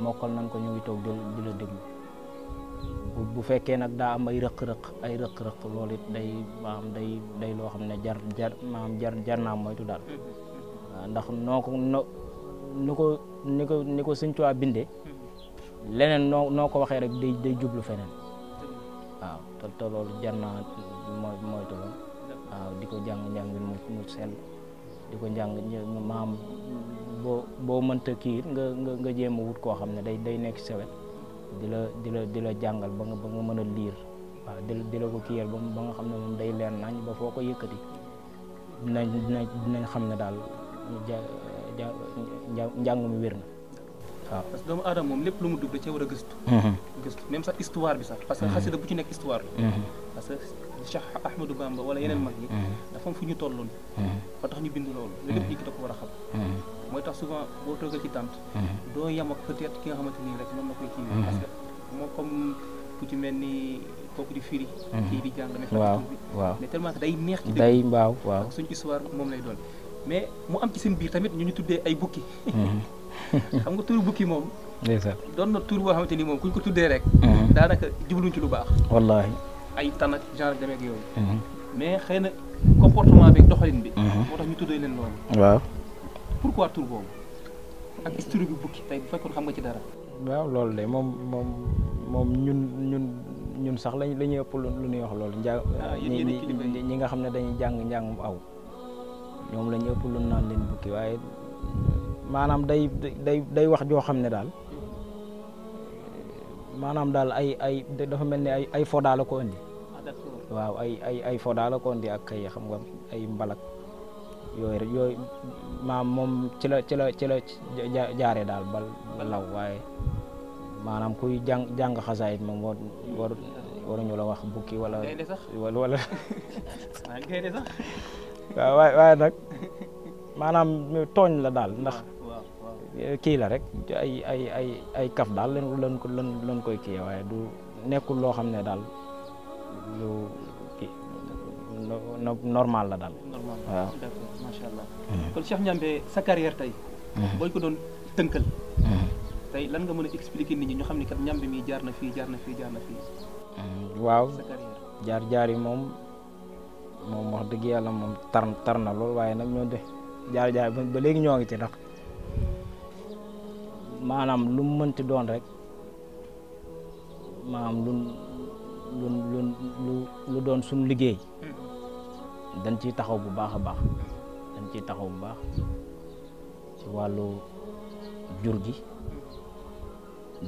mokkal nañ ko ñu ngi toog di la déglu bu fekkee nag daa am ay rëq-rëq loolu it day maam day loo xam ne jar naa moytu daal waaw ndax ni ko Sëñ Tuubaa bindee leneen noo ko waxee rek day jublu feneen waaw te loolu jar naa moytu lool waaw di ko jàng mu sell di ko jàng maam boo mënta kii nga jéem a wut koo xam ne day nekk ci sa wet di la jàngal ba nga mën a liir waaw di la ko kiyal ba nga xam ne moom day leer nañ ba foo ko yëkkati dinañ xam ne daal njàng mi wér na waaw. parce que doomu aadama moom lépp lu mu dugg da cee war a gëstu. gëstu même sax histoire bi sax parce que xasida bu ci nekk histoire la. parce que Cheikh Ahmadou Bamba wala yeneen mag yi dafa am fu ñu tolloon ba tax ñu bind loolu lu lépp nit ki da ko war a xam mooy tax souvent boo toogee ci tànt doo yem ak peut-être ki nga xamante nii rek mën na koy kii parce que moo comme ku ci mel ni kooku di firi kii di jàng waaw mais tellement que day neex ci day mbaaw waaw suñu histoire moom lay doon mais mu am ci seen biir tamit ñu tuddee ay bukki xam nga turu bukki moom doon na tur boo xamante ni moom kuñ ko tuddee rek daanaka jubluñ ci lu baax wallaahi ay tan ak genre demee ak yooyu mais xëy na comportement bi doxalin bi moo tax ñu tuddee leen loolu waaw pourquoi tur boobu ak histoire bi bukki tey bu fekkoon xam nga ci dara waaw loolu de moom ñun sax la ñuy ëpp lu ñuy wax loolu ñi nga xam ne dañuy njàngum aw ñoom la ñu ëpp lu naan leen bukki waaye maanaam day wax joo xam ne daal maanaam daal ay dafa mel ni ay fodaa la ko indi waaw ay fodaa la ko indi ak kay xam nga ay mbalak yooyu maam moom ci la jaaree daal ba law waaye maanaam kuy jàng xasaayit moom waruñu la wax bukki wala waaw waaye nag maanaam tooñ la daal ndax kii la rek ay kaf daal leen koy kii waaye du nekkul loo xam ne daal lu kii normal la daal. waaw d'accord macha allah. kon Cheikh Ndiambé sa carrière tey. boo ko doon tënkal. tey lan nga mën a expliquer nit ñi ñu xam ni kat Ndiambé mi jaar na fii. waaw sa carrière. jaar yi moom wax dëgg yàlla moom tar na lool waaye nag ñoo de jaar ba léegi ñoo ngi ci ndax maanaam lu mu mënti doon rek maanaam lu doon suñu liggéey dañ ciy taxaw bu baax a baax ci wàllu jur gi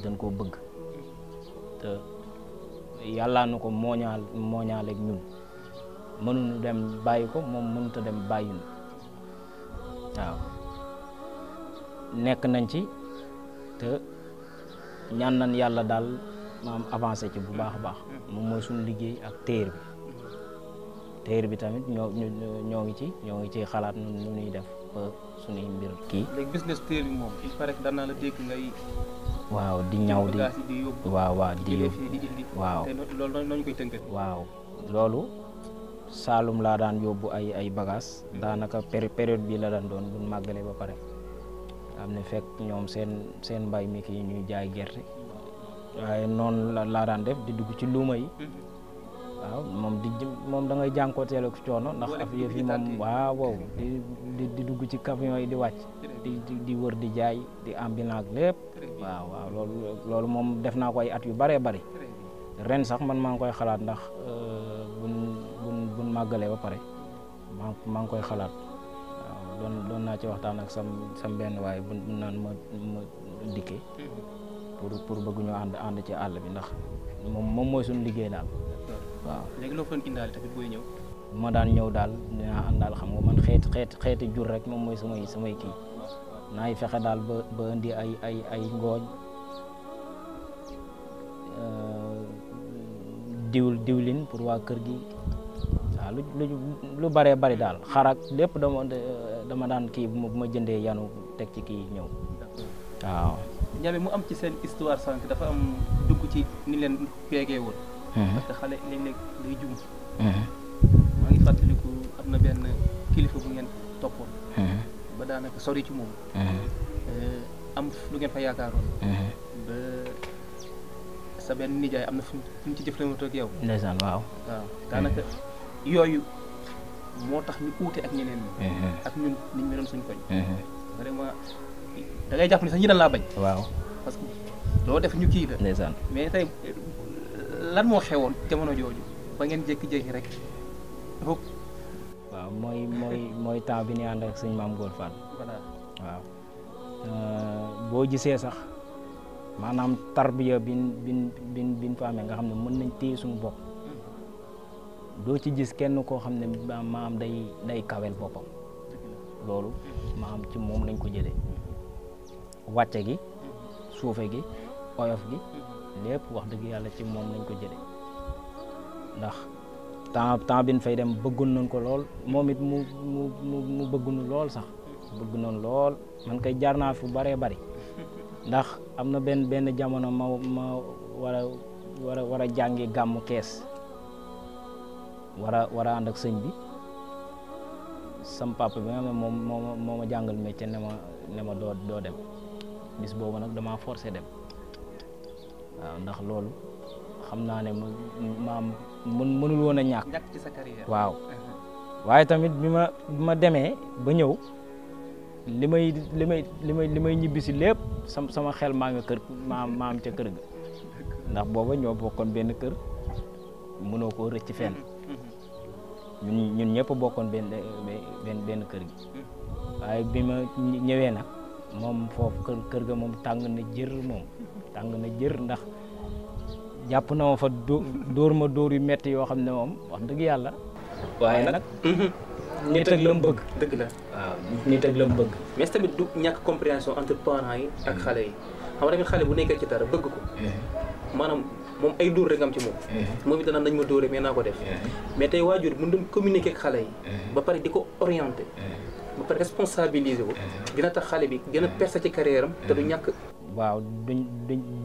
dañ koo bëgg te yàllaa nu ko mooñaaleeg ñun mënuñu dem bàyyi ko moom mënut a dem bàyyi ñu waaw nekk nañ ci te ñaan nañ yàlla daal maam avancé ci bu baax a baax moom mooy suñu liggéey ak téer bi tamit ñoo ngi ci xalaat nu ñuy def ba suñuy mbir kii. léegi business téer bi moom il paraît que daan naa la dégg ngay. waaw di ñaw di waaw di waaw loolu noonu koy tënkee. waaw loolu Saalum laa daan yóbbu ay bagages daanaka période bi la daan doon buñ màggalee ba pare am ne fekk ñoom seen mbay mi kii ñuy jaay gerte waaye noonu laa daan def di dugg ci luuma yi waaw moom da ngay jànkuwanteel ak coono ndax af yëf yi moom waaw di dugg ci camion yi di wàcc di wër di jaay di ambulant lépp waaw loolu moom def naa ko ay at yu bëree bëri ren sax man maa ngi koy xalaat ndax buñ màggalee ba pare maa ngi koy xalaat waaw doon naa ci waxtaan ak sam benn waaye bu naan ma dikkee pour bëgg ñu ànd ci àll bi ndax moom mooy suñu liggéey daal waaw. léegi loo fa doon indaale tamit booy ñëw. ma daan ñëw daal dinaa àndaal xam nga man xeeti jur rek moom mooy samay kii naay fexe daal ba indi ay ngooñ diwlin pour waa kër gi waaw lu bëree bëri daal xarak lépp dama daan kii bu ma jëndee yanu teg ci kii ñëw waaw. Ndiambé mu am ci seen histoire sànq dafa am dugg ci ni leen peegee woon. parce que xale léeg-léeg day jum. maa ngi fàttaliku am na benn kilifa bu ngeen toppoon. daanaka sori ci moom. am lu ngeen fa yaakaaroon. ba sa benn nijaay am na fu ñu ci jëfandikoo ak yow. ndeysaan waaw. waaw daanaka yooyu moo tax ñu uute ak ñeneen ñi. ak ñun niñ meloon suñ koñ. vraiment da ngay jàpp ni sax ñi dañ laa bañ. waaw parce que doo def ñu kii la. ndeysaan mais tey lan moo xewoon jamono jooju ba ngeen jékki-jékki rek foofu. waaw mooy temps bi ñu ànd ak sëñ Maam Góor Fall. voilà waaw boo gisee sax maanaam tarbiya bin fa amee nga xam ne mën nañ téye suñu bopp doo ci gis kenn koo xam ne maam day kawel boppam loolu maam ci moom lañ ko jëlee wàcce gi suufe gi oyof gi lépp wax dëgg yàlla ci moom lañ ko jëlee ndax temps bin fay dem bëggoon nañ ko lool moom it mu bëggunu lool sax bëgg noonu lool man kay jaar naa fi bëree bëri ndax am na benn jamono ma war a jàngi gàmmu Kees war a ànd ak sëñ bi sam papa bi nga xam ne moo ma jàngal métier ne ma doo dem bis boobu nag damaa forcé dem waaw ndax loolu xam naa ne maam mënul woon a ñàkk ci sa carrière. waaw waaye tamit bi ma demee ba ñëw li may ñibbisi lépp sama xel maa nga kër maam ca kër ga ndax booba ñoo bokkoon benn kër mënoo koo rëcc fenn ñun ñëpp bokkoon benn kër gi waaye bi ma ñëwee nag moom foofu kër ga moom tàng na jër ndax jàpp na ma fa dóor ma dóor yu metti yoo xam ne moom wax dëgg yàlla waaye nag nit ak la mu bëgg. dëgg la waaw nit ak la mu bëgg. mais tamit du ñàkk compréhension entre parents yi ak xale yi xam nga tamit xale bu nekkee ci dara bëgg ko maanaam moom ay dóor rek am ci moom moom it danaan nañ ma dóore mais naa ko def mais tey waajur mën doon communiquer ak xale yi ba pare di ko orienter ba pare responsabiliser ko dina tax xale bi gën a percer ci carrière am te du ñàkk. waaw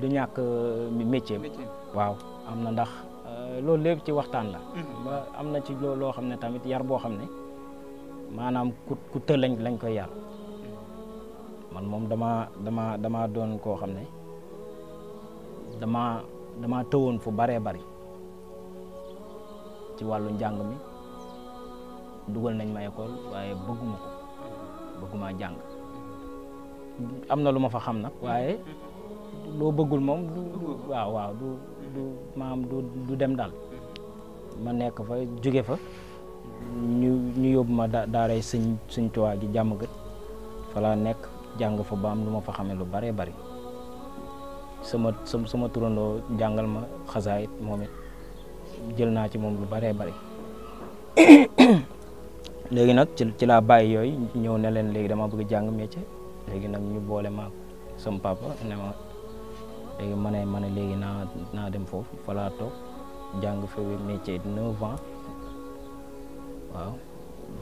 du ñàkk métier waaw am na ndax loolu lépp ci waxtaan la ba am na ci loo xam ne tamit yar boo xam ne maanaam ku të lañ koy yar man moom dama doon koo xam ne dama tëwoon fu baree bari ci wàllu njàng mi dugal nañ ma école waaye bëgguma jàng am na lu ma fa xam nag waaye loo bëggul moom waaw du dem daal ma nekk fa jóge fa ñu yóbbu ma daaray sëñ Tuubaa gi jàmm gët fa laa nekk jàng fa ba am lu ma fa xamee lu baree bari sama turandoo jàngal ma xasaayit moom it jël naa ci moom lu baree bari léegi nag ci laa bàyyi yooyu ñëw ne leen léegi dama bëgg jàng métier léegi nag ñu boole ma sama papa ne ma léegi ma ne léegi naa dem foofu fa laa toog jàng fa métier 9 ans waaw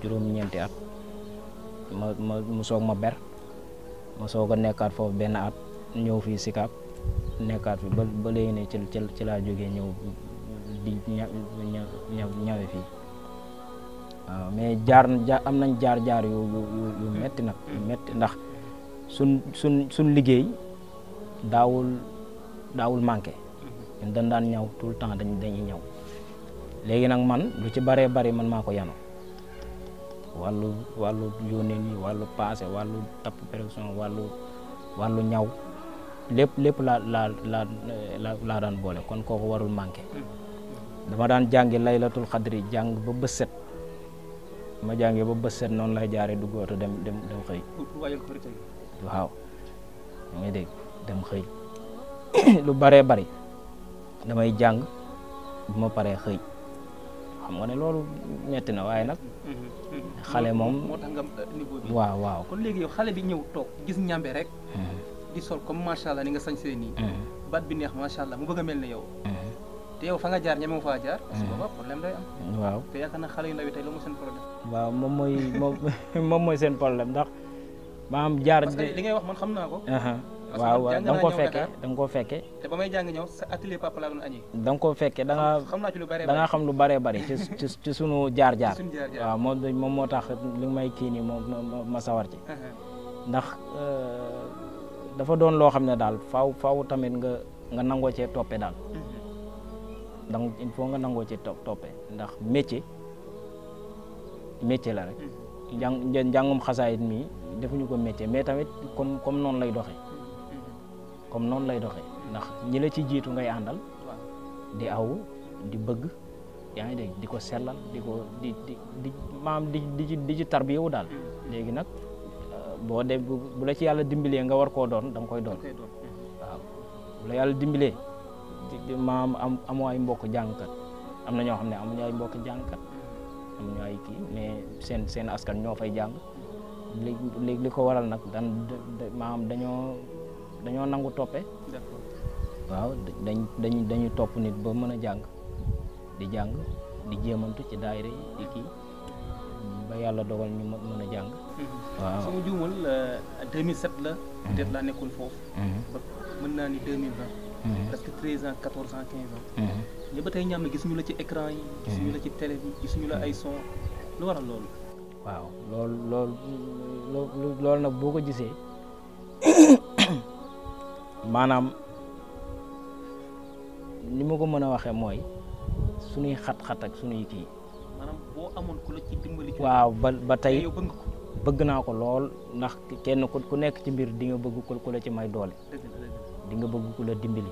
juróom-ñeenti at mu soog ma ber ma soog a nekkaat foofu benn at ñëw fii Sicap nekkaat fi ba léegi ne ci laa jógee ñëw di ñawe fii waaw mais am nañ jaar yu metti nag metti ndax suñ liggéey daawul manqué ñun dañ daan ñaw tout le temps dañuy ñaw léegi nag man lu ci baree bari man maa ko yanu wàllu yónnee yi wàllu passé wàllu tapp pression wàllu ñaw lépp laa daan boole kon kooku warul manqué dama daan jàngi laylatul xadri jàng ba bës set ma jàngee ba bës set noonu lay jaaree dugg oto dem xëy waaw da ngay dégg dem xëy lu baree bari damay jàng bu ma paree xëy xam nga ne loolu metti na waaye nag xale moom moo tax nga niveau bi waaw kon léegi yow xale bi ñëw toog gis ñambe rek di sol comme macha allah ni nga sañsee nii baat bi neex macha allah mu bëgg a mel ne yow te yow fa nga jaar ñeme mu faa jaar parce que booba problème day am waaw te yaakaar naa xale yu ndaw yi tey loolu mooy seen problème waaw moom mooy seen problème ndax maam jaar parce que li ngay wax man xam naa ko waaw da nga ko fekkee da nga ko fekkee. te ba may jàng ñëw sa atelier papa laa doon añee. da nga ko fekkee da nga xam naa ci lu bëree da nga xam lu bëree bëri ci sunu jaar-jaar. suñu jaar-jaar waaw moom moo tax li may kii nii moom ma sawar ci. ndax dafa doon loo xam ne daal faaw tamit nga nangoo cee toppe daal. donc il faut nga nangoo cee toppe ndax métier la rek. njàngum xasaayit mi defuñu ko métier mais tamit comme noonu lay doxee. comme noonu lay doxee ndax ñi la ci jiitu ngay àndal. di aw di bëgg yaa ngi dégg di ko sellal di ko di maam di ci tarbiyewu daal. léegi nag boo dee bu la ci yàlla dimbalee nga war koo doon da nga koy doon. waaw bu la yàlla dimbalee maam amoo ay mbokk jàngkat am na ñoo xam ne amuñu ay mbokk jàngkat amuñu ay kii mais seen askan ñoo fay jàng léegi li ko waral nag maam dañoo nangu toppe. waaw dañuy topp nit ba mën a jàng di jéemantu ci daayira yi di kii ba yàlla dogal ñu mën a jàng. waaw su ma juumul 2007 la. def laa nekkul foofu. ba mën naa ni 2020. presque 13 ans 14 ans 15 ans. ñu ba tey ñam na gisuñu la ci écran yi. gisuñu la ci télé bi gisuñu la ay son lu waral loolu. waaw loolu nag boo ko gisee maanaam ni ma ko mën a waxee mooy suñuy xat-xat ak suñuy kii. maanaam boo amoon ku la ci dimbali. waaw ba tey yow bëgg ko. bëgg naa ko lool ndax kenn ku nekk ci mbir di nga bëgg ku la ci may doole. di nga bëgg ku la dimbali.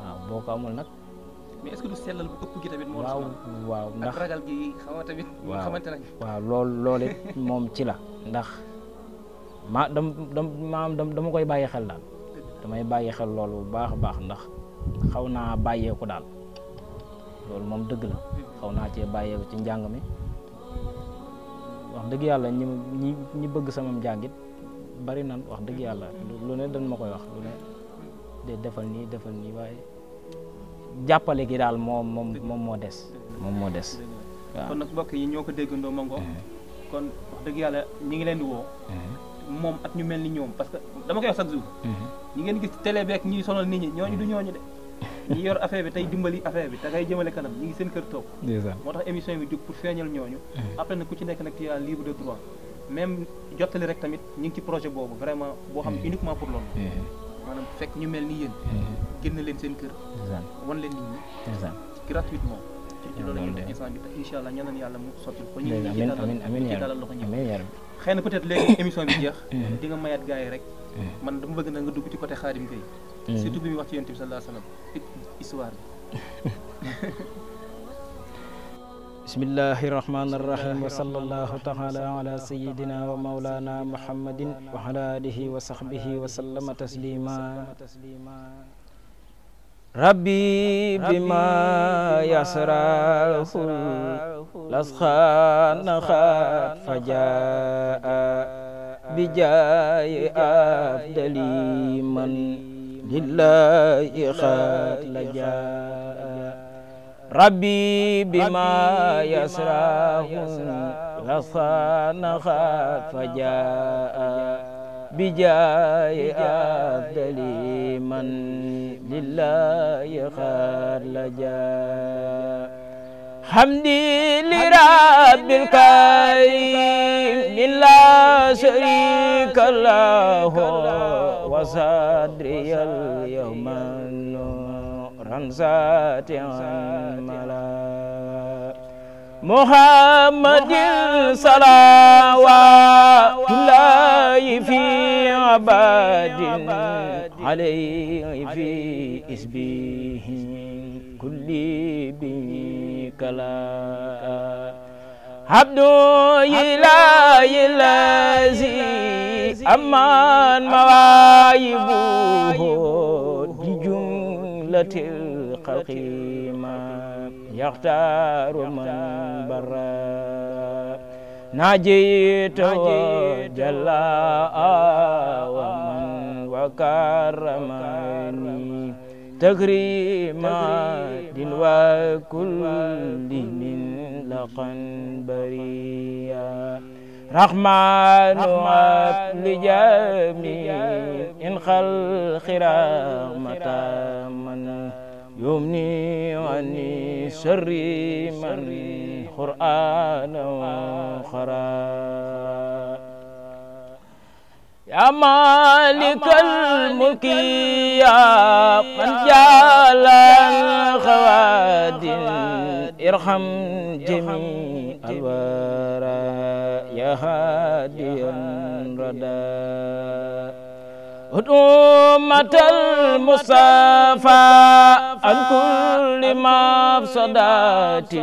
waaw boo ko amul nag. mais est-ce que du sellal bu ëpp gi tamit. moo waaw ndax ak ragal gi tamit. xamante nañ. waaw loolu it moom ci la ndax dama koy bàyyi xel daal. damay bàyyi xel loolu bu baax a baax ndax xaw naa bàyyeeku daal loolu moom dëgg la xaw naa cee bàyyeeku ci njàng mi wax dëgg yàlla ñi bëgg sama njàngit bari nan wax dëgg yàlla lu ne dañ ma koy wax lu ne de defal nii waaye jàppale gi daal moom moo des. moom moo des waaw. kon nag mbokk yi ñoo ko déggandoo mango kon wax dëgg yàlla ñi ngi leen di woo. moom ak ñu mel ni ñoom parce que dama koy wax chaque jour. ñi ngeen gis télé beeg ñi sonal nit ñi ñooñu du ñooñu de. ñi yor affaire bi tey dimbali affaire bi te ngay jëmale kanam ñi ngi seen kër toog. moo tax émission bi jóg pour feeñal ñooñu. après nag ku ci nekk nag tu as libre de droit même jottali rek tamit ñi ngi ci projet boobu vraiment boo xam uniquement pour loolu. maanaam fekk ñu mel ni yéen. génn leen seen kër. wan leen nit ñi. gratuitement. ci loolu la ñuy def instant bi te incha allah ñaanal yàlla mu sotti ko. ñu ngi dalal loxo ñëw. xëy na peut-être léegi émission bi jeex. di nga mayaat gars yi rek. man dama bëgg na nga dugg ci côté Khadim Gueye. surtout bi muy wax ci Yonent bi sallallahu alayhi wa sallam histoire bi. bismillahi rahmani rahim wa sallallahu taala ala sayidina wa maulana muhammadin wa ala alihi wa sahbihi wa sallama taslima rabbi bima yasrahu lasxana xat fajaa bijaayi afdali man lillahi xat lajaa rabbi bima yasrahu lasxana xat fajaa bijaayi afdali man lillahi xat lajaa hamdi li rabbil karim la sharika lahu wa sadriyal yawma nuran sati'an mala muhammadin salawatullahi fi abadin alayhi fi isbihi kulli bi kala abdu ilahi lazi aman mawaibuhu bi jumlatil khalqi ma yaxtaaru man barra najitu jalla wa man wa karramani تكريمات وكل من لقن بريا رحمن لجميع إن خلق رحمة من يمني عني شر من قرآن وخرا يا مالك الملك يا من جعل الخوادم ارحم جميع الورى يا هاديا ردا أمة المصطفى عن كل مفسدات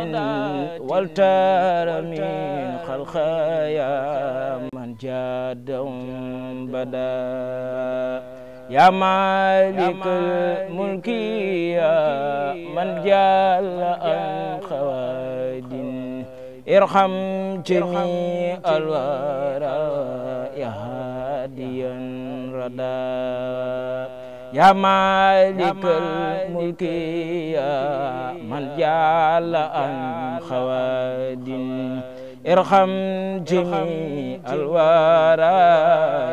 والتر من خلقيا من جادهم بدا يا مالك الملك يا من جل عن خواد ارحم جميع الورى يا هاديا ردا يا مالك الملك يا من جعل عن خواد ارحم جميع الورى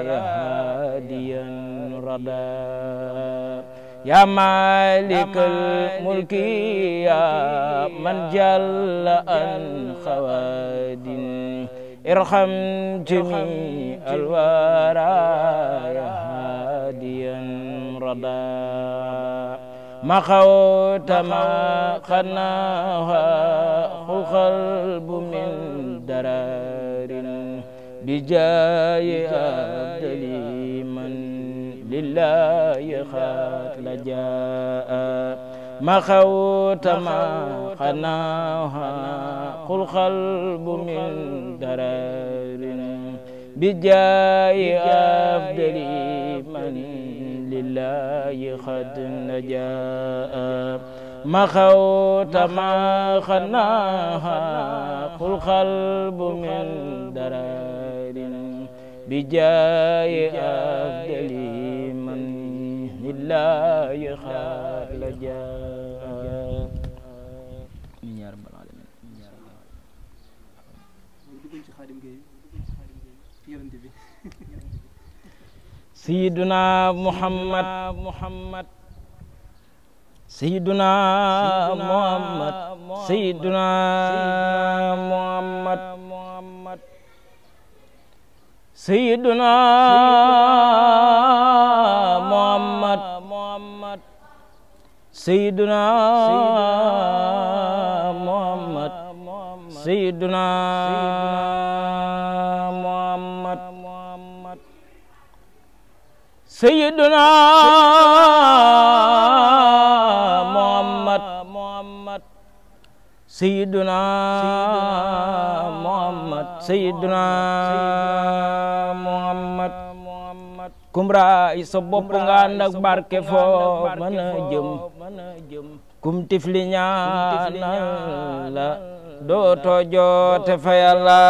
يا هاديا ردا يا مالك الملك يا من جل عن خواد ارحم جميع الورى يا هاديا ردا ما خوت ما خناها القلب من درار بجاي أبدل من لله خات لجاء ما خوت ما خناها القلب من درار بجاي أبدل من لله خد نجاء ما خوت ما خناها القلب من درار بجاي أبدل من لله خد نجاء يا رب العالمين سيدنا محمد سيدنا محمد سيدنا محمد سيدنا محمد سيدنا محمد سيدنا محمد سيدنا محمد سيدنا محمد سيدنا محمد kumra sa bopp nga ànd ak barke foo mën a jëm kum tifli ñaanal la dootoo joote fa Yàlla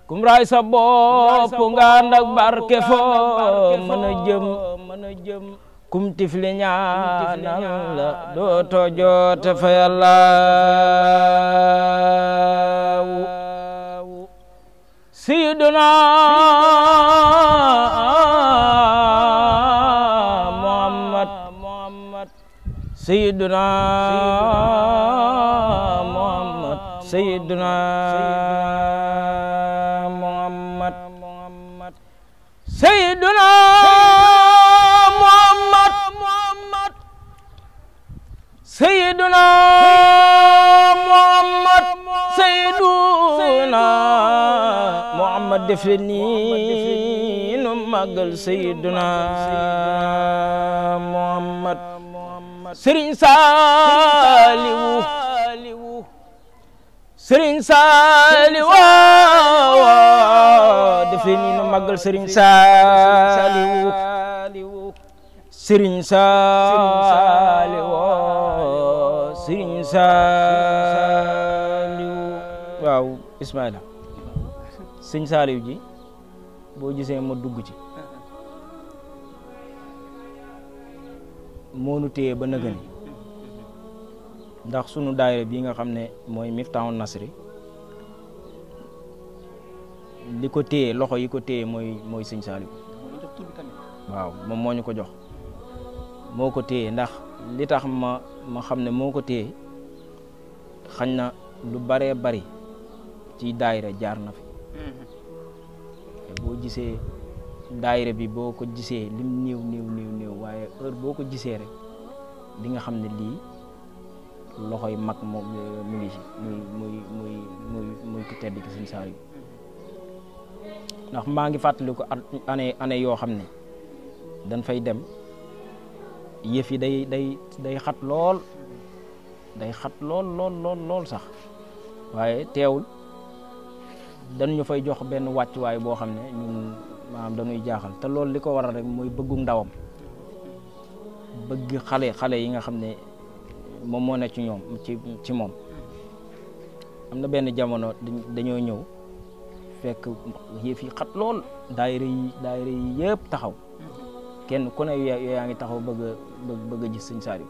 kumra sa bopp nga ànd ak barke foo mën a jëm kum tifli ñaanal la dootoo joote fa Yàlla Sayyiduna Muhammad Sayyiduna Muhammad Sayyiduna Muhammad Sayyiduna Muhammad Sayyiduna Muhammad Sayyiduna Muhammad def leen nii nu màggal Sayyiduna Muhammad Serigne Saliou def leen nii nu màggal Serigne Saliou waaw Ismaïla sëñ Saliou ji boo gisee ma dugg ci moonu téye ba nëgëni ndax sunu daayira bi nga xam ne mooy Miftahul Nasri li ko téye loxo yi ko téye mooy sëñ Saliou waaw moom moo ñu ko jox moo ko téye ndax li tax ma xam ne moo ko téye xañ na lu baree bari ci daayira jaar na fi boo gisee daayira bi boo ko gisee lim néew waaye heure boo ko gisee rek di nga xam ne lii loxoy mag moom mu ngi ci muy ku tedd ki sëñ Saliou ndax maa ngi fàttali ko année yoo xam ne dañ fay dem yëf yi day xat lool lool sax waaye teewul dañ ñu fay jox benn wàccuwaay boo xam ne ñun maanaam dañuy jaaxal te loolu li ko waral rek mooy bëggu ndawam bëgg xale yi nga xam ne moom moo ne ci ñoom ci moom. am na benn jamono dañoo ñëw fekk yëf yi xat lool daayira yi yëpp taxaw kenn ku ne yaa ngi taxaw bëgg a gis sëñ Saliou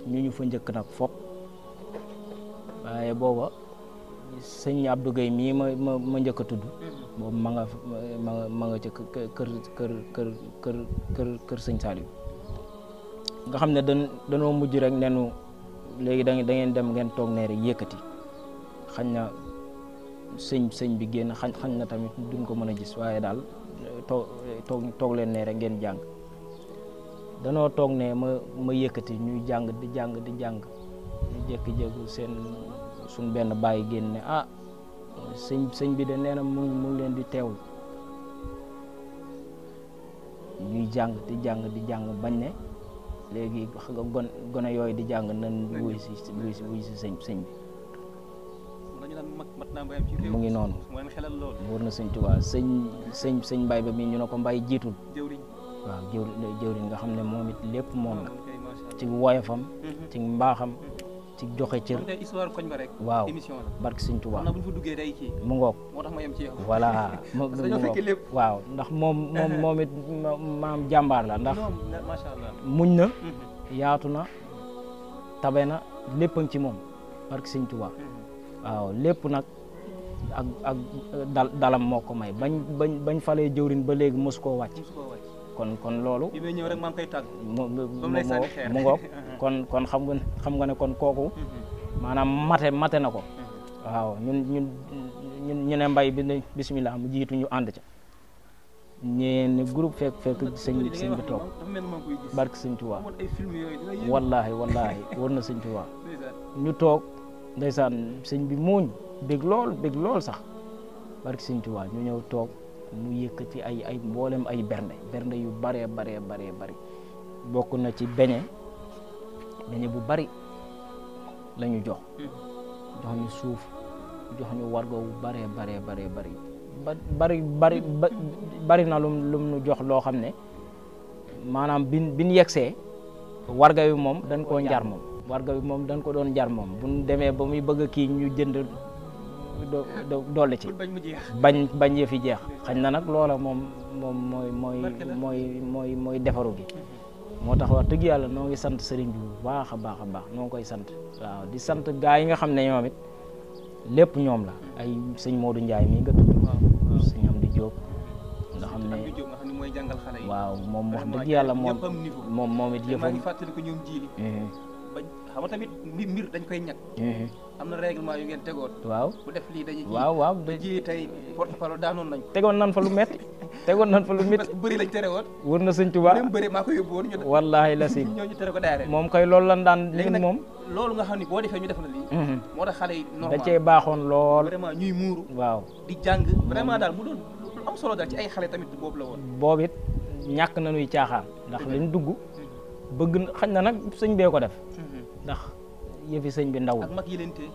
ñu fa njëkk nag fopp waaye booba sëñ Abdou Gueye mii ma njëkk a tudd boobu ma nga ca kër sëñ Saliou nga xam ne danoo mujj rek nenu léegi da ngeen dem ngeen toog ne rek yëkkati xañ na sëñ bi génn xañ na tamit duñ ko mën a gis waaye daal toog leen ne rek ngeen jàng danoo toog ne ma yëkkati ñuy jàng di jàng ñu jékki-jékki suñ benn bàyyi génn ne sëñ bi de nee na mu ngi leen di teewul ñuy jàng di jàng bañ ne léegi gone yooyu di jàng nan wuy si sëñ bi mu ngi noonu wóor na sëñ Tuubaa sëñ mbay ba mi ñu ne ko mbay jiitul waaw jëwriñ nga xam ne moom it lépp moom la ci woyofam ci mbaaxam ci joxe cër waaw barke sëñ Tuubaa mu ngoog voilà mu ngoog waaw ndax moom it maam jàmbaar la ndax muñ na yaatu na tabe na lépp ci moom barke sëñ Tuubaa waaw lépp nag ak dalam moo ko may bañ falee jëwriñ ba léegi mosu koo wàcc kon loolu mu ngoog kon xam nga ne kon kooku maanaam mate na ko waaw ñun ñu ne mbay bi bismillah mu jiitu ñu ànd ca ñeeni groupe fekk sëñ bi toog barke sëñ Tuubaa wallaahi war na sëñ Tuubaa ñu toog ndeysaan sëñ bi muuñ bég lool sax barke sëñ Tuubaa ñu ñëw toog mu yëkkati ay mboolem ay bernde yu bare bari bokk na ci beñe bu bari la ñu jox ñu suuf jox ñu wargo wu bari na lum nu jox loo xam ne maanaam bin yegsee warga wi moom dañ koo njar moom warga bi moom dañ ko doon jar moom bu ñu demee ba muy bëgg kii ñu jënd dolli ci bañ yëfi jeex xañ na nag loola moom mooy defaru gi moo tax wax dëgg yàlla noo ngi sant sëriñ bi bu baax a baax noo ngi koy sant waaw di sant gaa yi nga xam ne ñoom it lépp ñoom la ay sëñ Modou Ndiaye mii nga tudd sëñ Amdi Diop nga xam ne waaw moom wax dëgg yàlla moom it yëfam xam nga tamit mbir dañ koy ñàkk. am na règlement yu ngeen tegoon. waaw bu def lii dañuy. waaw ba ji tey porte-parole daanoon nañ ko. tegoon nan fa lu métti. parce que bëri lañ tere woon. wër na sëñ Tuubaa même bëri maa ko yóbbu woon. wallaahi la si ñoo ñu tere ko daare. moom kay loolu lan daan léegi moom. loolu nga xam ni boo defee ñu def la lii. moo tax xale yi normal da cee baaxoon lool. vraiment ñuy muuru. waaw di jàng vraiment daal mu doon lu am solo daal ci ay xale tamit boobu la woon. boobu it ñàkk na nuy caaxaan. ndax liñ dugg bëgg xañ na nag sëñ bee ko def ndax yëfi sëñ bi ndawul ak mag yi leen tee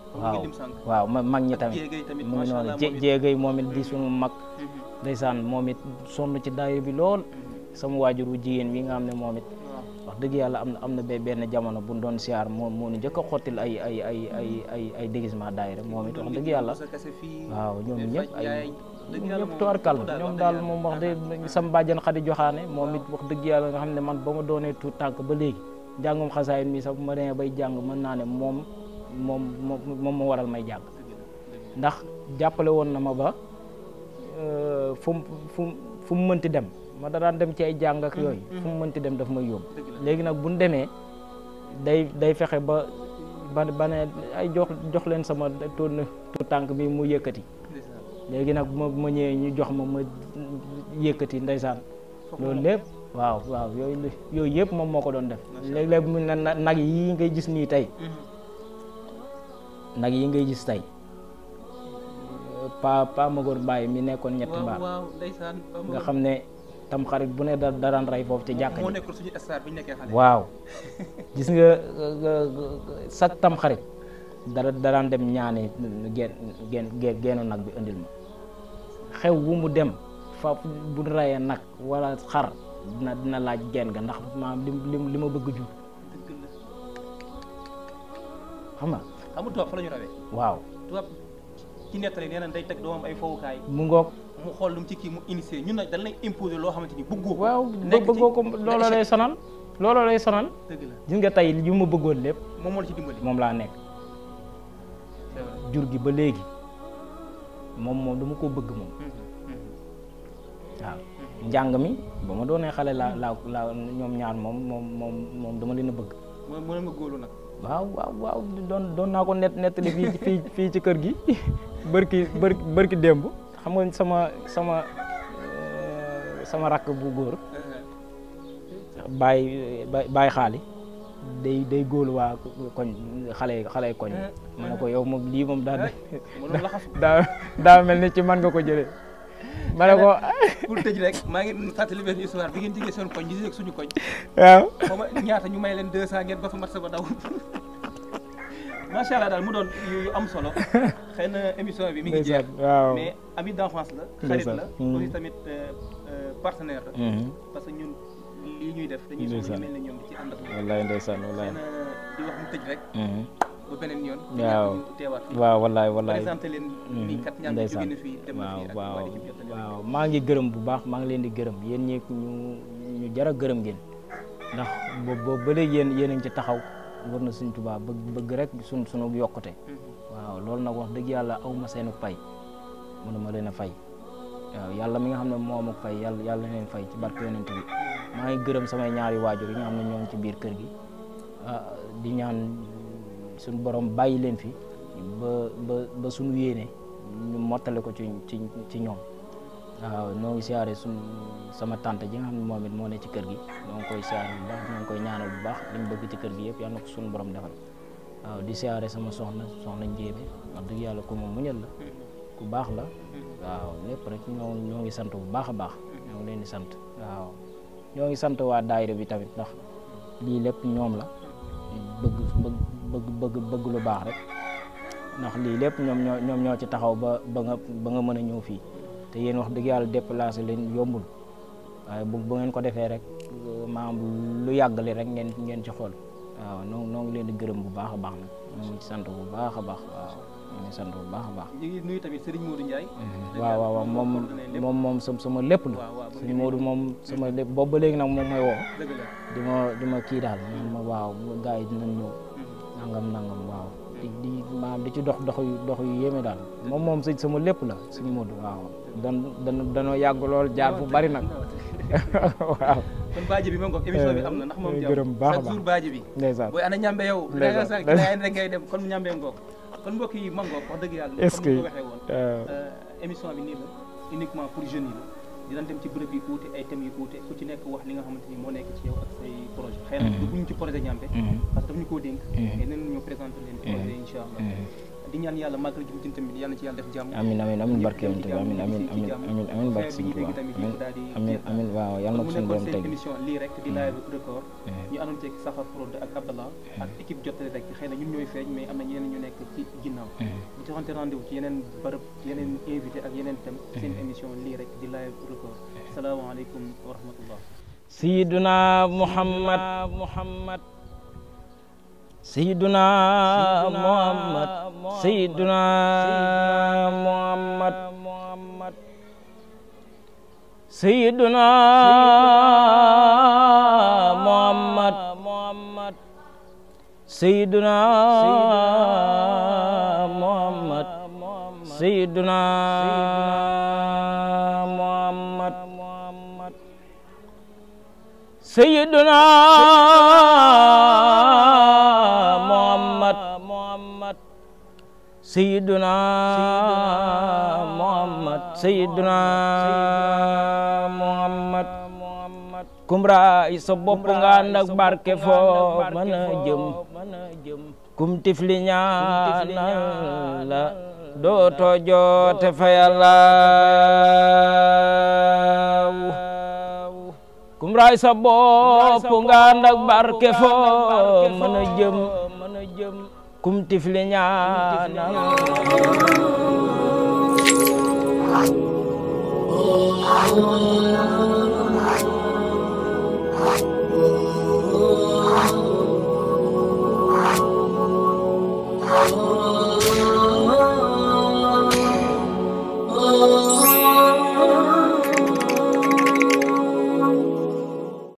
waaw mag ñi tamit mu ngi noonu jéegay moom it di suñu mag ndeysaan moom it sonn ci daayira bi lool sama waajur wu jigéen wi nga xam ne moom it wax dëgg yàlla am na benn jamono bu doon siyaar moo nu njëkk a xottil ay déguisement daayira moom it wax dëgg yàlla waaw ñoom ñëpp tuwarkal ñoom daal moom wax dëgg sama bàjjan Xadi Joxaane moom it wax dëgg yàlla nga xam ne man ba ma doonee tuut tànk ba léegi jàngum xasaayit mi sax bu ma demee bay jàng mën naa ne moom moom moo waral may jàng ndax jàppale woon na ma ba fu mu mënti dem ma da daan dem ci ay jàng ak yooyu fu mu mënti dem daf may yóbbu léegi nag bu ñu demee day fexe ba ne ay jox leen sama tu tànk bi mu yëkkati léegi nag ma ñëwee ñu jox ma yëkkati ndeysaan loolu lépp waaw yooyu yëpp moom moo ko doon def léeg-léeg mu ne nag yi ngay gis nii tey nag yi ngay gis tey pa Magor Mbaye mi nekkoon ñetti mbaar nga xam ne tam xarit bu ne da daan rey foofu ci jàkka ji waaw gis nga sax tam xarit da daan dem ñaani geenu nag bi indil ma xew wu mu dem fa bu reyee nag wala xar dina laaj geen ga ndax maanaam li ma bëgg jur xam nga tubaab fa la ñu rawee waaw tubaab ci nettali nee na day teg doomam ay fowukaay mu ngoog mu xool lu mu ci kii mu initié ñun nag dañ lay imposer loo xamante ni bëggoo ko waaw bëggoo ko looloo lay sonal dëgg la gis nga tey yu ma bëggoon lépp moom moo la ci dimbali moom laa nekk jur gi ba léegi moom dama ko bëgg moom waaw njàng mi ba ma doonee xale laa ñoom ñaar moom dama leen a bëgg mën nga góolu nag waaw doon naa ko nettali fii ci kër gi bërki démb xam nga sama rakk bu góor bàyyi xaali day góolu waa koñ xale koñ ma ne ko yow moom lii moom daa mel ni ci man nga ko jëlee ma ne ko pour tëj rek maa ngi fàttali benn histoire bi ngeen jigee seen koñ di ak suñu koñ waaw xaw ma ñaata ñu may leen 200 ngeen ba fa mat sa ba daw macha allah daal mu doon yu am solo xëy na émission bi mi ngi jeex mais ami d'enfance la xarit la aussi tamit partenaire la parce que ñun lii ñuy def dañuy soxla mel ne ñoom di ci ànd ak wallaay ndeysaan wallaay di wax mu tëj rek ba beneen yoon teewaat waaw wallaay présenté leen nii kat ñaan jóge na fii dem na fii waaw maa ngi gërëm bu baax maa ngi leen di gërëm yéen ñi ñu jara gërëm ngeen ndax boobu ba léegi yéen a ngi ci taxaw war na Sëñ Tuubaa bëgg rek sunu yokkute waaw loolu nag wax dëgg yàlla aw ma seenu fay mënuma leen a fay waaw yàlla mi nga xam ne moo ma fay yàlla leen fay ci barke yonent bi maa ngi gërëm samay ñaari waajur yi nga xam ne ñoo ngi ci biir kër gi di ñaan suñu borom bàyyi leen fi ba suñu yéene ñu mottale ko ci ñoom waaw noo ngi siyaare sama tante ji nga xam ne moom it moo ne ci kër gi ñoo ngi koy siyaare bu baax ñoo ngi koy ñaanal bu baax li mu bëgg ci kër gi yëpp yal na ko suñu borom defal waaw di siyaare sama soxna njéeme wax dëgg yàlla ku ma muñal la ku baax la waaw lépp rek ñoo ngi sant bu baax a baax ñoo ngi leen di sant waaw ñoo ngi sant waa daayira bi tamit ndax lii lépp ñoom la bëgg lu baax rek ndax lii lépp ñoom ñoo ci taxaw ba nga mën a ñëw fii te yéen wax dëgg yàlla déplacé leen yombul waaye bu ngeen ko defee rek maanaam lu yàggali rek ngeen ci xool waaw noo ngi leen di gërëm bu baax a baax nag ñoo ngi ci sant bu baax a baax waaw ñoo ngi sant bu baax a baax. ñu ngi nuyu tamit Serigne Modou Ndiaye. waaw moom sama lépp la. Serigne Modou moom sama lépp boobu ba léegi nag moom mooy woo. di ma kii daal man ma waaw gars yi dinañ ñëw. nangam waaw. di ci dox yu yéeme daal moom sama lépp la Serigne Modou waaw. danoo yàgg lool jaar fu bari nag waaw. kon baaji bi ma ngoog émission bi am na ndax moom gërëm baax a baax chaque jour baaji bi. ndeysaan booy ana ñambe yow. ndeysaan rek ngay dem kon ñambe ngoog. kon mbokk yi ma ngoog wax dëgg yàlla. est-ce que comme ni ko waxee woon. émission bi nii la uniquement pour jeunes yi la dinañ dem ci bërëb yi uute ay thèmes yu uute ku ci nekk wax li nga xamante ni moo nekk ci yow ak say projet. xëy na dugguñu ci projet ñambe. parce que daf ñu koo dénk. mais nee nañu présenté leen projet incha allah. di ñaan yàlla màggal ji mu jëm tamit yàlla na ci yàlla def jàmm. amiin barke yonent bi amiin barke Sëñ Tuubaa amiin waaw yàlla na ko suñu borom teg émission lii rek di live record ñu àndoon ceeg Safa Prod ak Abdallah ak équipe jottali rek xëy na ñun ñooy feeñ mais am na ñeneen ñu nekk ci ginnaaw ñu joxante rendez-vous ci yeneen bërëb yeneen invité ak yeneen thème seen émission lii rek di live record salaamaaleykum wa rahmatullah. Sayyiduna Muhammad Sayyiduna Muhammad Sayyiduna Muhammad Sayyiduna Muhammad Sayyiduna Muhammad Sayyiduna Muhammad Sayyiduna Muhammad Sayyiduna Muhammad Sayyiduna Muhammad kumra isa bopp nga ànd ak barke foo mën a jëm kum tifli ñaanal la dootoo joote fa Yàlla kumra isa bopp nga ànd ak barke foo mën a jëm kum tifli ñaanal